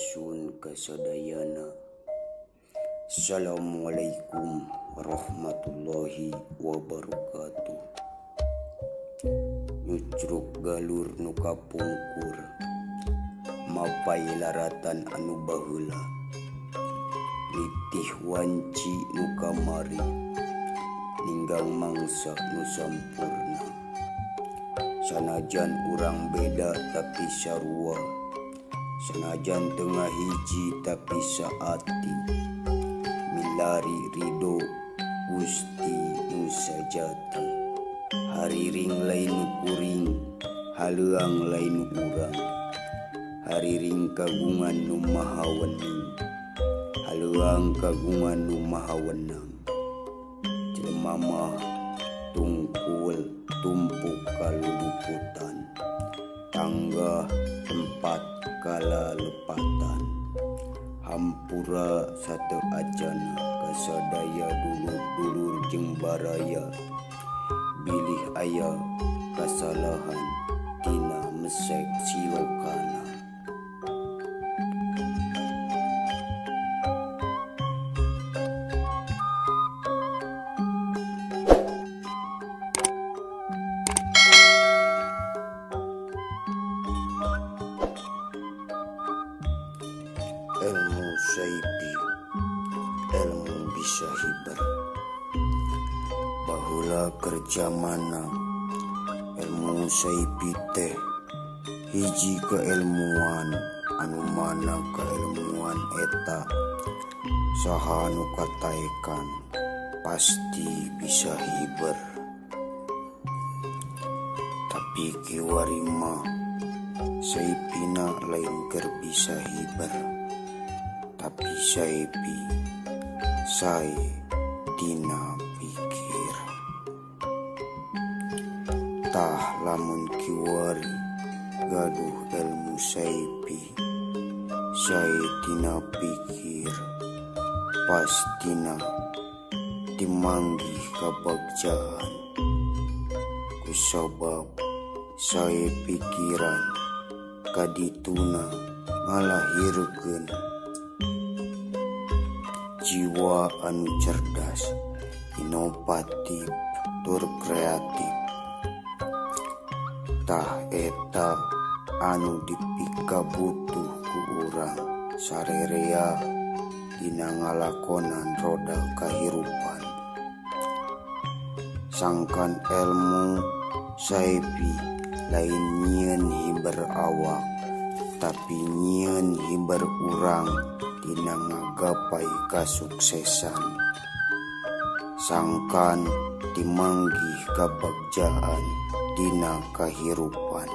Sampurasun kasadayana. Assalamualaikum warahmatullahi wabarakatuh. Nyucruk galur nu kapungkur, mapai laratan anu baheula, nitih wanci nu kamari, ninggang mangsa nu sampurna. Sanajan urang beda tapi sarua, sanajan tengah hiji tapi saati, milari ridho Gusti nu sajati. Hariring lain nu kuring, haleuang lain nu urang. Hariring kagungan nu maha wening, haleuang kagungan nu maha wenang. Jelema mah tungkul tumpuk kaluluputan, tangga tempat kalalepatan. Hampura sate acana kasadaya dulur-dulur jeung baraya, bilih aya kasalahan tina mesek silokana. Ilmu saipi, ilmu bisa hiber. Baheula kerja mana ilmu saipi teh hiji keilmuan anu mana keilmuan eta saha nu kataekan pasti bisa hiber. Tapi kiwari mah saipina lain keur bisa hiber, tapi saipi sae tina pikir. Tah lamun kiwari gaduh ilmu saipi sae tina pikir, pastina dimanggih kabagjaan. Kusabab sae pikiran kadituna ngalahirkeun jiwa anu cerdas, inovatif, tur kreatif. Tah eta anu dipikabutuh ku urang sarerea dina ngalakonan roda kahirupan. Sangkan ilmu saipi lain nyieun hiber awak, tapi nyieun hiber urang dina ngagapai kasuksesan. Sangkan dimanggih kabagjaan dina kahirupan.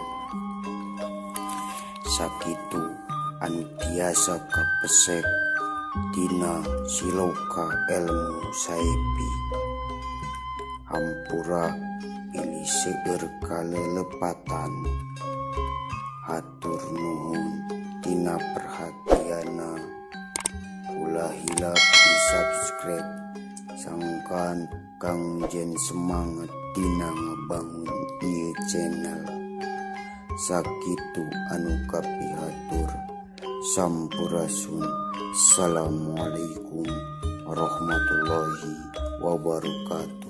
Sakitu anu tiasa kapesek dina siloka ilmu saipi. Hampura pilih seueur kalelepatan. Hatur nuhun tina perhatianna. Ulah hilap di subscribe sangkan Kang Jen semangat dina ngebangun ieu channel. Sakitu anu kapihatur. Sampurasun. Assalamualaikum warahmatullahi wabarakatuh.